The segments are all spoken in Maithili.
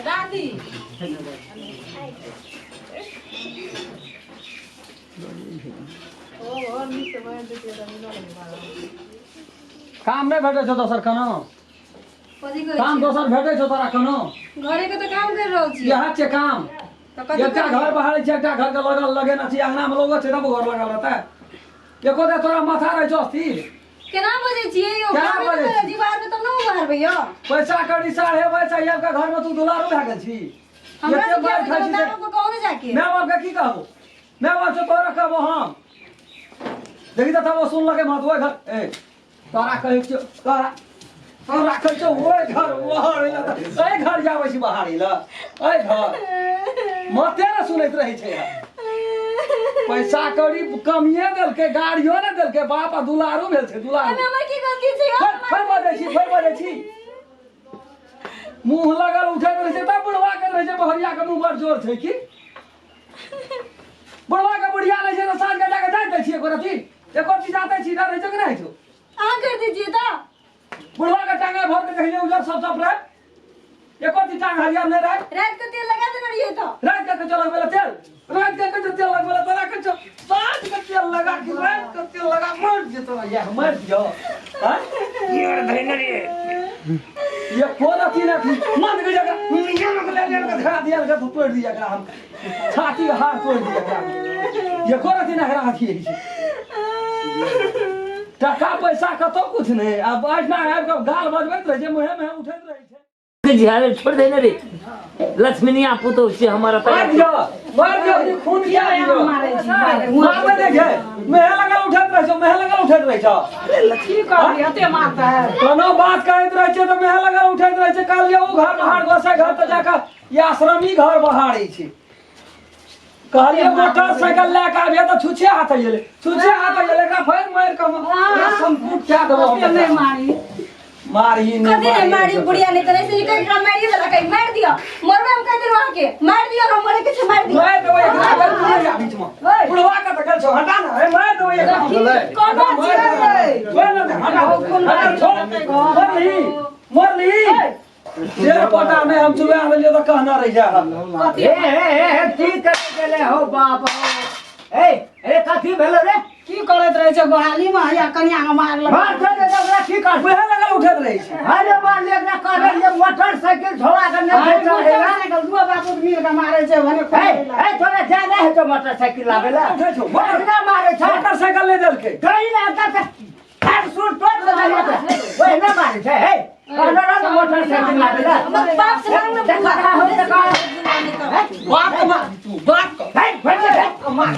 दादी काम नहि भेटै छौ दोसर कोनो कथी कहै काम छियै? दोसर भेटै छौ तोरा कोनो घरे के तऽ काम करि रहल छियै इएह छै काम तऽ कथी एकटा करियै? घर बहारै छै एकटा घर के लगल लगेना छै अंगना मे लोगो छै तब घर लगल रहतै एको दे तोरा माथा रहै छौ स्थिर केना बजै छियै यौ केना कामे बजै नहि छी? दीवार पे तब ने बहारबै यौ पैसा कड़ी साढ़े चाहिए के घर में तू दुलारू भए गेल छी हमरा एते से मारि खाइ छी माय बाप के कहू ने जाके माय बाप के की कहबो माय बाप से तोरा कहबो हम देखी तऽ तब सुनलकै मत ओहि घर ए तोरा कहै छियौ तोरा तोरा कहै छियौ ओहि घर बहारै लए तऽ एहि घर जाबै छी बहारै लए एहि घर मते ने सुनैत रहै छै यार। पैसा कौड़ी कमिए देलकै गाड़ियो ने देलकै बाप आ दुलारू भेल छै दुलारू एहिमे हमर की गलती छै यौ फेर फेर बजै छी फेर बजै छी मुँह लगल उठैत रहै छै तब बुढ़वा के रहै छै बहरिया के मुँह बड़ जोर छै की बुढ़वा के बुढ़िया रहै छै तऽ साँझ के जाके जाइत दै छियै एको रत्ती एको रत्ती जाते छी ना रहै छै कि नहि छै अहाँ कर दीजिए तऽ बुढ़वा के टांगे भर के देखलियै उजर सब सब रहै एको रत्ती टांग हरियर नहि रहै रात के तेल लगा देने रहिए तऽ रात के कचो लगबे तेल रात के कचो तेल लगबे तोरा कचो साँझ के तेल लगा के रात के तेल लगा मर जेतो या मर जो हां ये कोन अथी ना थी मन के जगह नियम के ले ले के धरा दिया के तोड़ दिया एकरा हम छाती के हार तोड़ दिया एकरा ये कोन अथी ना एकरा अथी है छै टका पैसा कतौ कुछ नहीं अब एहिना आबि कऽ गाल बजबैत रहै छै मुँहे मुँहे उठैत रहै छै झाड़े छोड़ दे रे लक्ष्मीनिया पुतोह से हमारा मार दियो मार दियो ई खून किया दियो मारबे नहीं छै मेहे लगल उठैत रहै छौ मेहे लगल उठैत रहै छौ की कहलियै एते मारता है कोनो बात कहैत रहै छै तऽ मेहे लगल उठैत रहै छै कहलियै ओ घर बाहर गोसाइ घर तऽ जाकऽ ई आश्रमी घर बहारै छै कहलियै मोटरसाइकिल लए कऽ आबियै तऽ छुछे हाथ अयलै छुछे हाथ अयलै एकरा फेर मारि कऽ हम संकुट कए देबो हम ओते नहि मारी मारी नहि कथी नहीं मारी बुढ़िया नहीं तो ऐसे निकल के मारिए देला कहीं मार दिया मरबे हम कह देलहुँ अहाँके मार दिया हम मरे के छै मार दिया मारि देबै एकरा अगर तू नहि जा बीचमे बुढ़वा के तऽ गेल छौ हटा ने हे मारि देबै एकरा कोना छियै छोड़ ने हटा हटा छोड़ मरली मरली शेर पटा नहि हम चुबा देलियै तऽ कहना रहि जा हम कथी हे हे हे हे की करे गेले हो बाप हो ए ए कथी भेलो रे की करैत रहै छै गोहाली मे या कनिया के मारलक मार दे दे ओकरा की कर उएह लगल उठैत रहै छै अरे मार ले एकरा कहले जे मोटरसाइकिल छोड़ा के नहीं अरे भेज रहेगा मोटरसाइकिल दुआ बाप मिल के मारे छै भने ए ए तोरा ज्यादा है तो मोटरसाइकिल लावे ला उठै छौ मोटर मारे छै मोटरसाइकिल नहि देलकै गई ना त थार सुर तोड़ दे ओए ना मारे छै हे कहलो ना मोटरसाइकिल लावे ला हमर बाप से मांग ना देखा रहा हो तो कहा बाप के मार तू बाप के हे भेज दे मार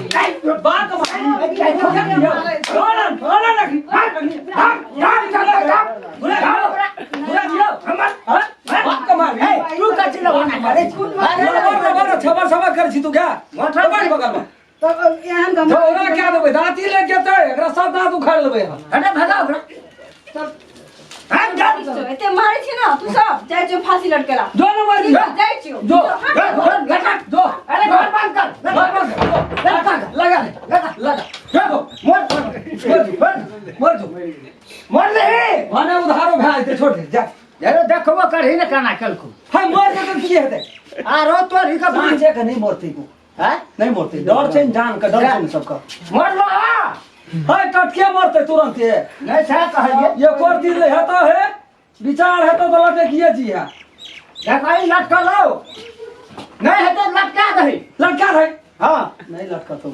बाप के मार छोड़ छोड़ ना बुला बुला दियो हमर बाप के मार हे तू कथी लगना करे बराबर बराबर छबर छबर कर छी तू क्या मोटर बड़ बगल में तब एहन के जो ओकरा क्या देबै दाँती लागि जेतै एकरा सब दाँत उखाड़ि लेबै हम हटा भगा ओकरा हम जा एते मारे छै ना तू सब जाइ छियौ फांसी लटकेला जो न मर जाइ छियौ जो लगा जो अरे घर बंद कर घर बंद कर लगा लगा ले लगा लगा जो मोर मोर मर जो मोर नहीं भने उधारो भए जेतै छोड़ दे जा अरे देखबो करही ने केना केलको हाय मर जेतै की हेतै आरो तोरी के साँझे के नहि मरतै को हैं नहि मरतै डर छै ने जान के डर छै ने सबके मरलो हाय टटके मरतै तुरन्ते नहीं सह कहलिए एको दिन हेतौ हे विचार हेतौ तऽ लटकिए जी है देखो ई लटकल हो नहीं है तो लटका दही लटका रहै हाँ नहि लटकतौ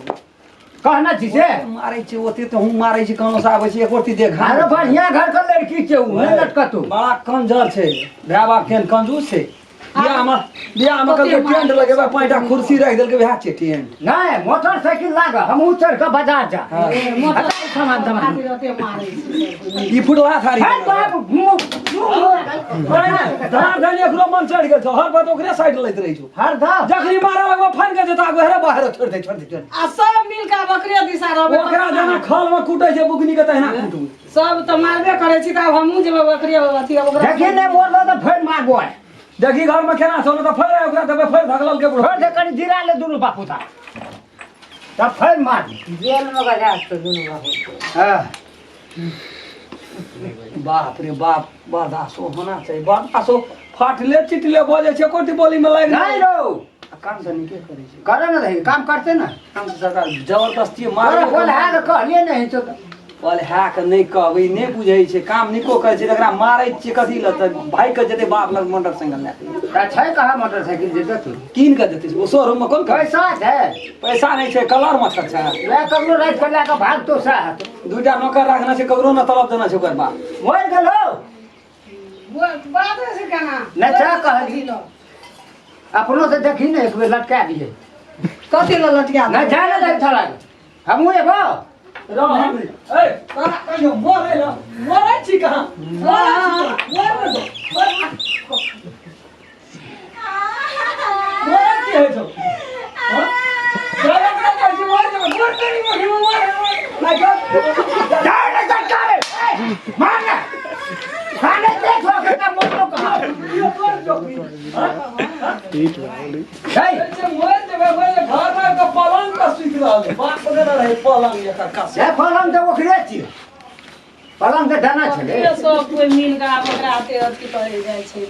कहना छी से मारै छै ओते तऽ हम मारै छी कहाँ से आबै छी एको रत्ती देख अरे बढ़िया घर के लड़की छै उ नहीं लटकतो बड़ा कंजर छै भाय बाप केहन कंजूस छै बियाहमे बियाहमे कहलकै टेंट लगेबै पाँचटा कुर्सी राखि देलकै वएह छै टेंट नहीं मोटरसाइकिल लाग हमहूँ चढ़ के बाजार जा मोटर सामान सामान खातिर एते मारे छै ई फुटवा थारी हे बाप मुँह धार धनि एकरो मन चढ़ि गेल छौ हर बात ओकरे साइड लैत रहै छौ हर दा जखनी मारा लगबो फानि के जेता आगू हेरे बाहर छोड़ दे छोड़ दे छोड़ दे। आ सब मिल के बकरे दिशा रहबै ओकरा जेना खल में कूटै छै बुकनी के तहिना कूटू सब तऽ मारबे करै छी तऽ आब हमहूँ जेबै बकरे अथी आब ओकरा देखी नहीं मोरलो तो फेर मारबो है देखी घर में केना छौ ने तऽ फेर ओकरा देबै फेर धगलल के बुढ़ छोड़ दे कनी जिरा ले दुनू बापू ता तब फेर मार जेल में गजा तो दुनू बापू हाँ बाप रे बाप बर्दाश्तो होना चाहिए बर्दाश्तो। फाटले चिटले भऽ जाइ छै कोटि बोली में लागि नहीं रो आ काम तऽ नीके करै छै करे ना रही काम करते ना काम तऽ सरकार जबरदस्ती मार तोरा बोल है तऽ कहलिए नहीं तो बोल है के नहि कहबै नहि बुझै छै काम नीको करै छै तकरा मारै छियै कथी लए तऽ भागि कऽ जेतै बाप लग मोटरसाइकिल लए कऽ तऽ छै कहाँ मोटरसाइकिल जेतै तू कीन कऽ जेतै ओ शोरूम मे कोन करै पैसा छै पैसा नहि छै कलर मच्छर छै लए ककरो राति कऽ लए कऽ भागतो सएह दूटा नौकर राखने छै ककरो ने तलब देने छै ओकर बाप मरि गेलो बात छै केना नहि छै कहली अपनो से देखी ने एक बेर लटका दिए कथी लए लटका नहि जाय ने दै छला हमहूँ एबो ए तोरा कहियो मरै ल मरै छी कहाँ मरै छी मरै दो मरै की होइ छौ हँ? जाय एकरा कहै छी मर जेबै मर तनी मर मर मर जाय ने लटका रे ए, मार ने खाने देख हो के मोटो कहाँ मर जो है मर जेबै मर घर मे के पलंग पर सुति रहल छै बाप देने रहै पलंग एकर कस से पलंग तऽ ओकरे छियै पलंग तऽ डाना छलै सब कोइ मिल कऽ आब ओकरा अथी अथी करै जाइ छै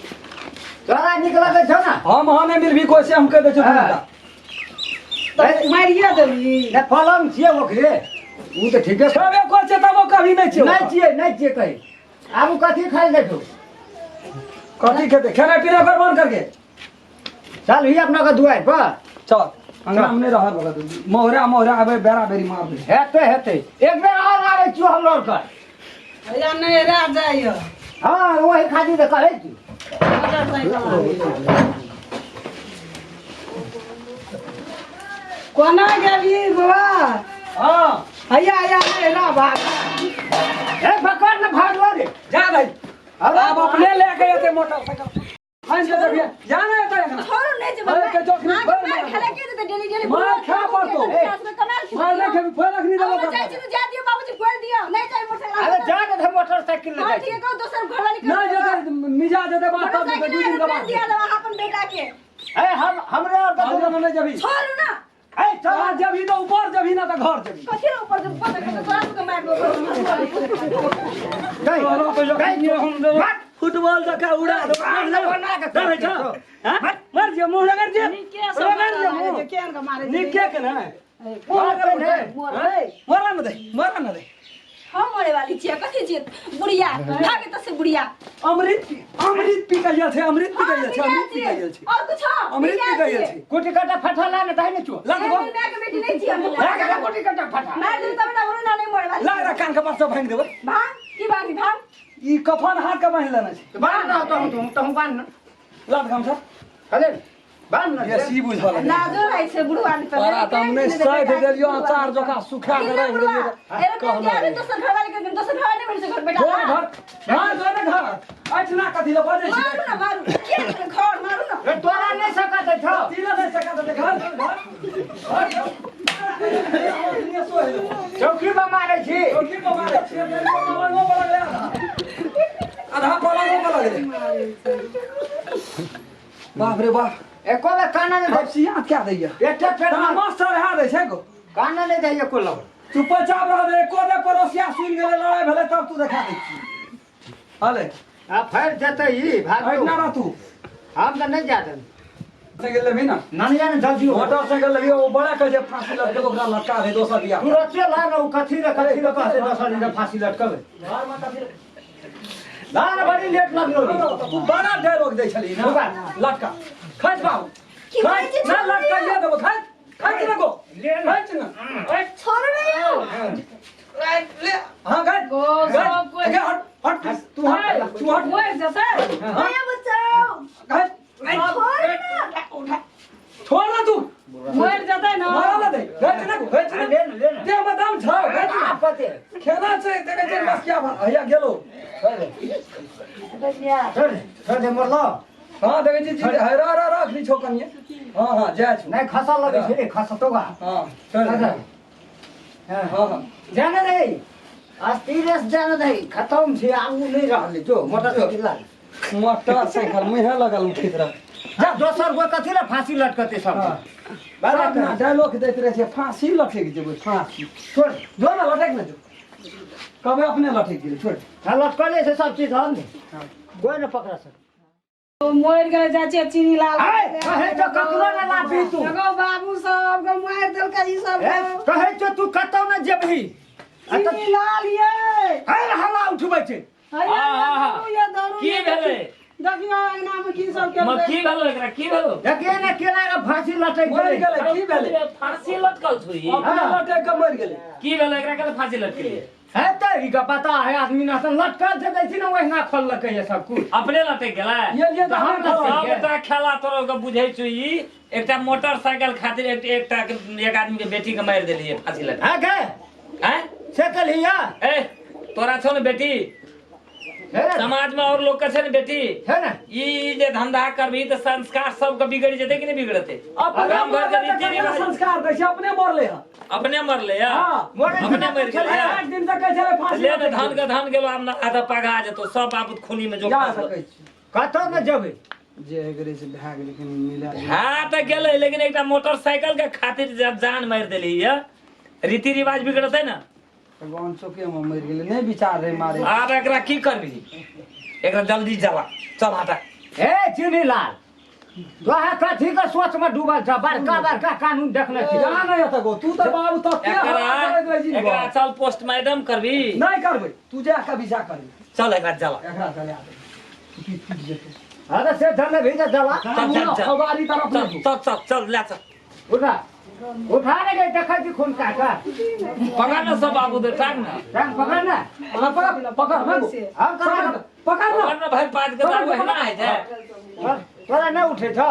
तोरा नीक लगै छौ ने हम हाँ नहि मिलबी कोइ से हम कहि दै छियौ हाँ। तऽ मारिए देबही नहि पलंग छियै ओकरे ओ तऽ ठीके छै छेबे करै छै तबो कभी नहि छियौ नहि छियै नहि छियै कही आब ओ कथी खाइ देखू कथी खेतै खेनाइ पिनाइ ओकर बंद करके चल ही अपना के दुआरि पर चल अंगना में नहीं रहल बला मोहरा मोहरा आबे बेरा बेरी मार दे हेतै हेतै एक बेर और आबै छियौ हम लौट कर भैया नहि रह जाइए हाँ वही खातिर तऽ कहै छी मोटरसाइकिल आबैए। कोना गेली बौआ हाँ हैया हैया नहि रह भाग ए पकड़ ने भागलो रे जा भाई अरे अब अपने लेके एते मोटरसाइकिल आनि के देखिए जा ना एते एखना छोड़ू नहि जेबै अरे के जोखनी अहाँके बड़ मार खेला के देतै डेली डेली मार खा पड़तौ। कमाल मार नहि खेबी फेर अखनी देबो हम जाइ छी तऽ जा दियौ बाबूजी बोल दियौ नहि चाही मोटरसाइकिल अरे जा ने मोटरसाइकिल ले हाँ जाइ ठीक है कहू दोसर घरवाली के नहीं जेते मिजा जेते बात तब जेते मोटरसाइकिल दू दिन के बाद दिया देब अहाँ अपन बेटा के ए हम हमरे और हम कथी नहीं जबी छोड़ू ना ए चल आज जबी तो ऊपर जबी ना तो घर जबी कथी रे ऊपर से ऊपर देखै तोरा सबके मारि देबौ गई हम फुटबॉल जका उड़ा दो बना के डरै छौ हाँ? मर जो मुंह रगड़ जे नीके सब रगड़ जे मारे मुंह छै, केहन के मारे छै? नीके के ना मुंह रगड़ दे मरा न दे मरा न दे हम मरे वाली छियै कथी छियै बुढ़िया भागे तऽ से बुढ़िया अमृत अमृत पी के गेल छै अमृत पी के गेल छै अमृत पी के गेल छै और कुछ अमृत पी के गेल छै कुटी कटा फटा ला ने दही ने चो लग गो माय के बेटी नहीं छियै हम ला के कुटी कटा फटा मार देब तब ना बोलू ना नहीं मरे वाली लग रहा कान के पास से भांग देबै भांग की भांगी भांग ई कफन हाथ के बान्हि लेने छै बांध ना तो तुम तुम बांध ना लग गमछा अरे बांध ना बेसी बुझल है लाजो रहै छै बुढ़वा नि तोरा तऽ हम नहि सैध देलियौ अचार जकाँ सुखा के राखि देलियौ कहलो दोसर घरवाली के दोसर घरवाली नहि भेटै छै घर बेटा घर घर घर जो ने घर अइठना कथी लए बजै छी मारू ना मारू के घर मारू ना ए तोरा नहीं सकत छौ कथी लए नहि सकत घर घर चौकी पर मारै छी चौकी पर मारै छियै पलंगो पर लगलै आधा पलंगो पर लगलै बाप रे बाप एको बेर काना नहि दै सिया क्या दैया पेटे पेट मार तामस चढ़ा दै छै गो काना नहि दै एको लग चुपचाप रह दे एको दे पड़ोसिया सुनि गेलै लड़ाइ भेलै तब तू देखा दै छी हले आ फेर जेतै ई भाग एहिना रह तू हम तऽ नहि जा देब मोटरसाइकिल लेबही ना ननिया ने जल्दी हो मोटरसाइकिल लेबही ओ बड़ा कहै छै फांसी लटके ओकरा लटका दे दोसर बियाह तुरते ला ने ओ कथी रे कथी रे कहते दोसर दिन फांसी लटकबै घरमे कथी ला ने बड़ी लेट लगलो रे तू बड़ा डायलॉग दै छलही ना लटका खैच बाबू की कहै खैच छी, ना छोड़ लटकाइए देबो खैच खैच ने गो खैच ने छोड़ू ना यौ ले हाँ खैच गो, सब कोइ- गे हट हट तू हट तू हट मरि जेतै भैया बचाओ खैच छोड़ ना छोड़ ना तू मरि जेतै ना मारा ना दे खैच ने गो खैच ने ले ने ले ने देह में दम छौ खैच ने आ पते खेना छै देखै छै मस्किया हैया गेलो छोड़ दे छोड़ दे छोड़ दे मरलो हाँ देखै छी जी है रह रह रख ली छौ कनिए हाँ हाँ जाय छौ नहीं खसा लगे छै रे खसतो गा हाँ छोड़ दे हाँ हाँ हाँ जाने दे अस्थिरेस जाने दे खत्म छै आगू नहीं रहले जो मोटरसाइकिल ला मोटरसाइकिल मुँहे लगल उठैत रह जा दोसर गो कथी ला फांसी लटकते सब हाँ। बाबा सब ना डायलॉग दैत रहै छै फांसी लटकि जेबै फांसी छोड़ जो ना लटकि ने जो कहबै अपने लटकि गेलै छोड़ हाँ लटकले छै सब चीज हम कोई न पकड़ा सक मरि गेलै चाची चीनी लाल। है कहै छौ ककरो ने लाबही तू। एगो बाबू सब के मारि देलकै ई सब। ए, कहै छौ तू कतौ ने जेबही आ तऽ चीनी लाल ये। है हल्ला उठबै छै। हैया, हाँ, हाँ। दौड़ू ये, दौड़ू की ये, भेलै? देखियौ अंगना में की सब म केलकै। की भेलो एकरा, की भेलो? देखिए ने केना के फांसी लटक मरि गेलै। गेलै। की भेलै? फांसी लटकल छौ ई? अपने लटक के मरि गेलै। की भेलो एकरा, के फांसी लटकली? है तऽ ई के पता है आदमी ना लटकल छै, दै छी ने ओहिना खोललकै ये सब कुछ। अपने लटक गेलै? ये लिए तऽ हम हम लटक गेलै। सबटा खेला तोरो के बुझै छौ। ई एकटा मोटरसाइकिल खातिर एक एकटा के एक आदमी के बेटी के मारि देलियै फांसी लटका। है गे। हैं? से कलिया। ए, तोरा छौ ने बेटी? है ने? समाज में और लोग के छै ने बेटी? है ने। ई जे धंधा करबही तऽ संस्कार सबके बिगड़ि जेतै कि नहि बिगड़तै? अपने गाम घर के मरलै तऽ रीति ककरा रिवाज संस्कार दै छै? अपने मरलै हँ। अपने मरलै या? हाँ। मरै छै। अपने मरि गेलै या? 8 दिन तक कहै छलै फांसी ले ने लटकि धान के धान गेलो, आब न आधा पगा जेतो सब बाबू खूनी में जो जा फंसलो। सकै छी। कतौ ने जेबै। जे एकरे से भए गेलै कनी मिला। हाँ तऽ गेलै, लेकिन एकटा मोटरसाइकिल के खातिर जब जान मारि देली ये, रीति रिवाज बिगड़तै ने। भगवान चौके में मरि गेलै, नहि विचार रहै मारे। आब एकरा की करबी? एकरा जल्दी जला, चल हटा। ए चीनी लाल, तोहे कथी के सोच में डूबल छ? बड़का बड़का कानून देखने छी। जा नहि एतऽ गो तू तऽ बाबू तते एकरा हल्ला करैत रहै छी ने एकरा गो। चल पोस्टमार्टम करबी। नहि करबै, तू जा कभी जा करबी। चल एकरा जला। एकरा चला दे, पीट पीट जेतै। अरे से धन भी जला। चल चल चल। खबारी तरफ चल नहि। चल चल चल, ले चल। उठा उठा ने गई, देखै छी खून काका। पकड़ न सब बाबू दे, टांग न। टांग पकड़ ने। हाँ, पकड़ पकड़ ना गो। हम करा। पकड़ ना। पकड़ न भाई, पाँच के दारू एहिना होइ छै। तोरा नहि उठै छौ?